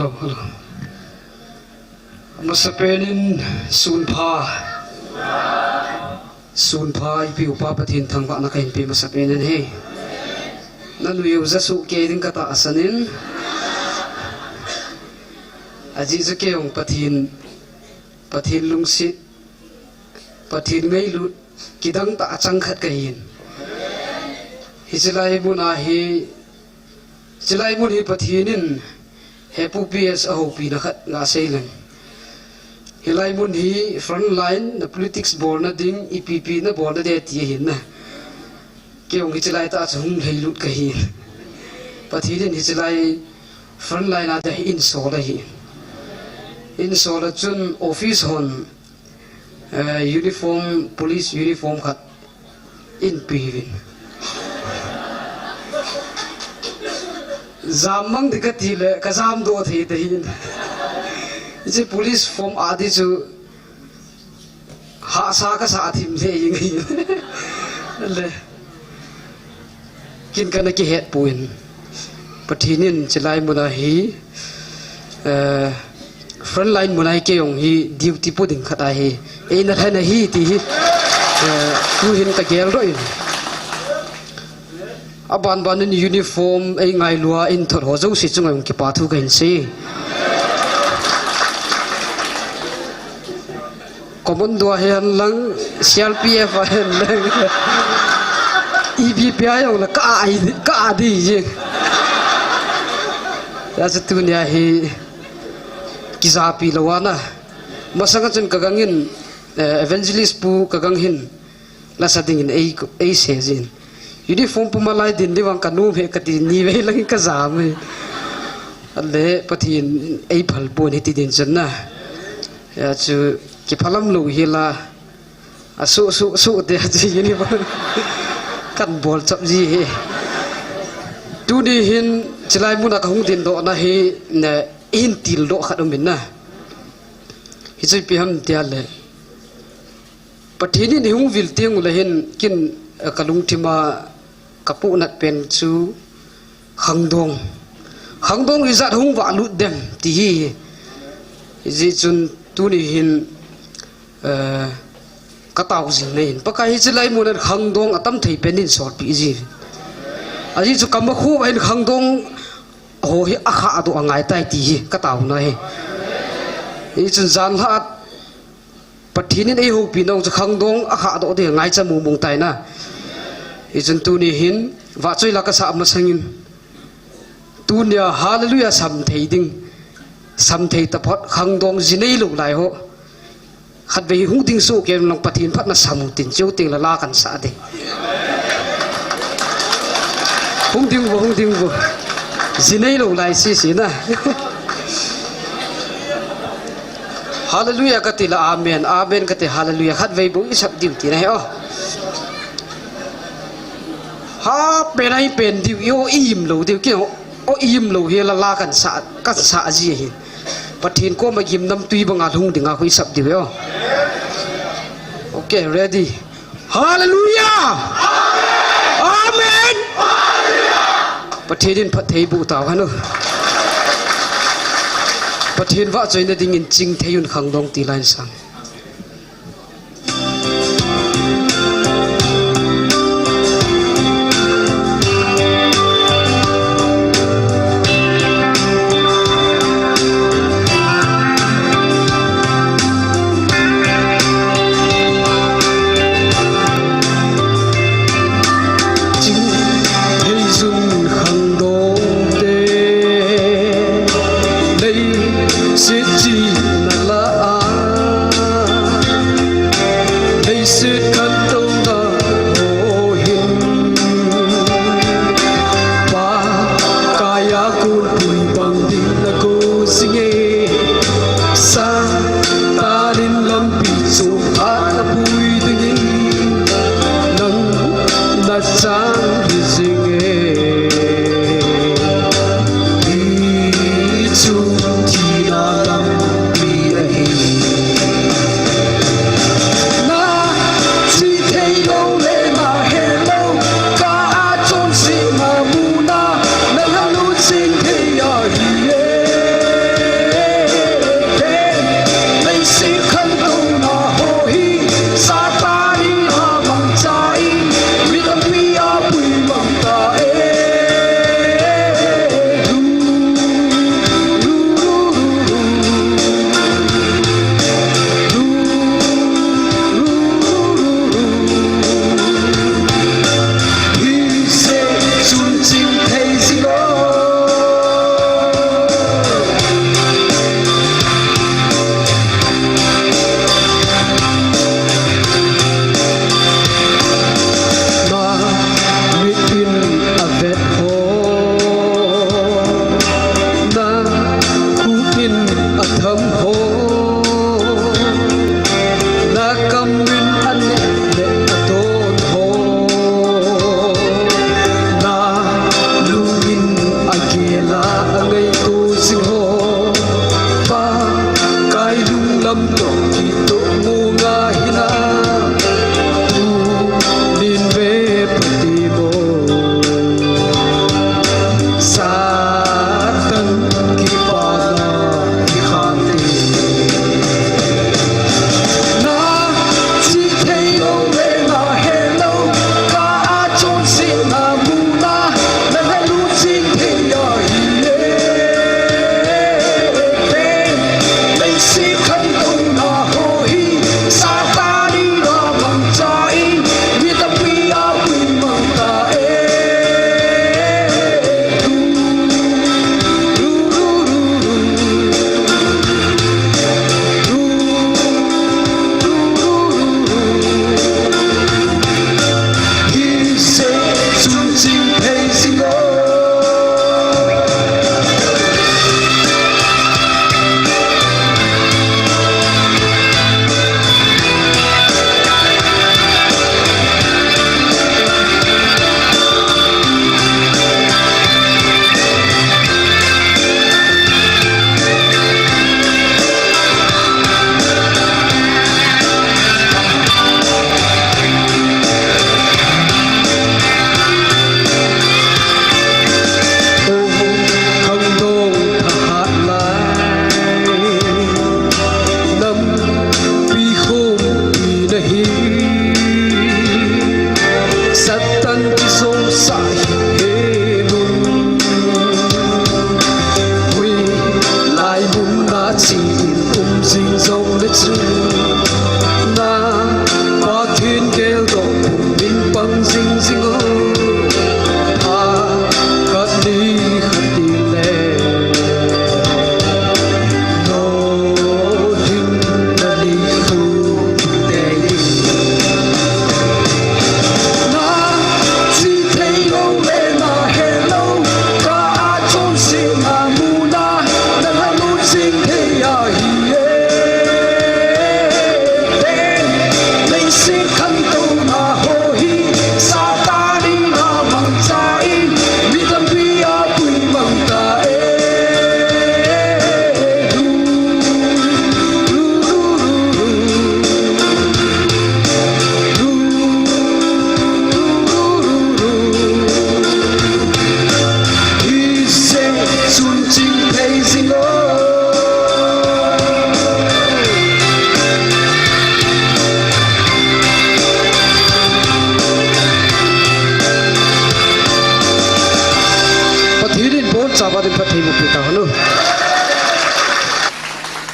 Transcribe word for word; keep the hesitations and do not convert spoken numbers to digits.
Hello, hello. Masapen in sunpha. Sunpha ipi upa Pathen thangvahna kahin pe masapen in ahi. Nanu jong jasuh kei ding katahsan in. Ajeh chu kei jong Pathen, Pathen lungset, Pathen ngailut, kidang tah a chang khat kahin. Hiche lai mun a hi, hiche lai mun hi Pathen in Hepu P S a houpina khat gasei leng. Hilai mun hi front line, na politics bolna ding, ipi ipi na bolna ding ti ahin na. Kei jong hiche lai tah chu hung lhailut kahi. Pathen in hiche lai front line a ding hi einsol ahi. Einsol a chun office hon, eh, uniform, police uniform khat eipe uvin. Jam mang ding kati le, kajam doh thei tahin. Hiche police form a ding chu, hahsa kasah thim lheh jeng ahi. Le, ken kana kihet poi. Pathen in hiche lai mun a hi, eh, front line mun a hi kei jong hi duty po ding khat ahi. Eina lhen ahi ti hi, eh, tuhin kagel doh in. Aban ban in uniform eingailu a eithot ho jouse chunga jong kipa thu kahin sei. Commando a hihen lang, C R P F a hihen lang, E B P a jong le ka a, ka a ding jeng. Hijeh chun tunia hi kijapi lou ana. Masang a chun kagang in, eh, evangelist pu kagang hin lasa dingin ei, eisei jin. Uniform puma lai din ding vang kanom e kati ni vei lang kajam e. Ale Pathen eiphal pon hiti din chun na. Hijeh chun kiphalam lou hi la. Asu, su, su te ji ni ba. Kan bol chap ji hi. Tuni hin hiche lai mun a kahung ding doh na hi, na, eihin til doh khat um in na. Hichu ipi ham tia le. Pathen in eihung vil teng ule hin ken, eh, kalungthim a kapohnat pen chu khangdong. Khangdong ijat hung vahlut dem ti hi. Hijeh chun tuni hin, eh, katao jing na hin. Pakai hiche lai mun a khangdong atam thei pen in solpeh ji. Ajeh chu kamakhu a hin khangdong ho hi akhah doh angai tai ti hi katao na hi. Hijeh chun jan lha a Pathen in eihoupina chu khangdong akhah doh ding ngaicha mong mong tai na. Hijeh chun tuni hin vahchoi la kasah masang in. Tunia hallelujah sam thei ding. Sam thei taphot khangdong ji neilou lai ho. Khatvei hung ding soh kei lang Pathen phatna sam u tin cheu teng la la kan sah ding. Hung ding vo, hung ding vo. Ji neilou lai sisi na. Hallelujah kati la amen, amen kati hallelujah. Khatvei bou isap diu ti na he o. Ha pen ai pen diu, i o im lou diu, kei o im lou hi la la kan sah, kan sah ji hin. Pathen koma gimnamtui banga lhung dinga khu isap diu he o. Okay, ready. Hallelujah! Amen! Pathen in phattheiboh tauhen o. Pathen vahchoina dingin chingthei un khangdong ti la in sang. Chingthei jun khangdong te, leiset china la a. Pathen phattheiboh peh tauhen.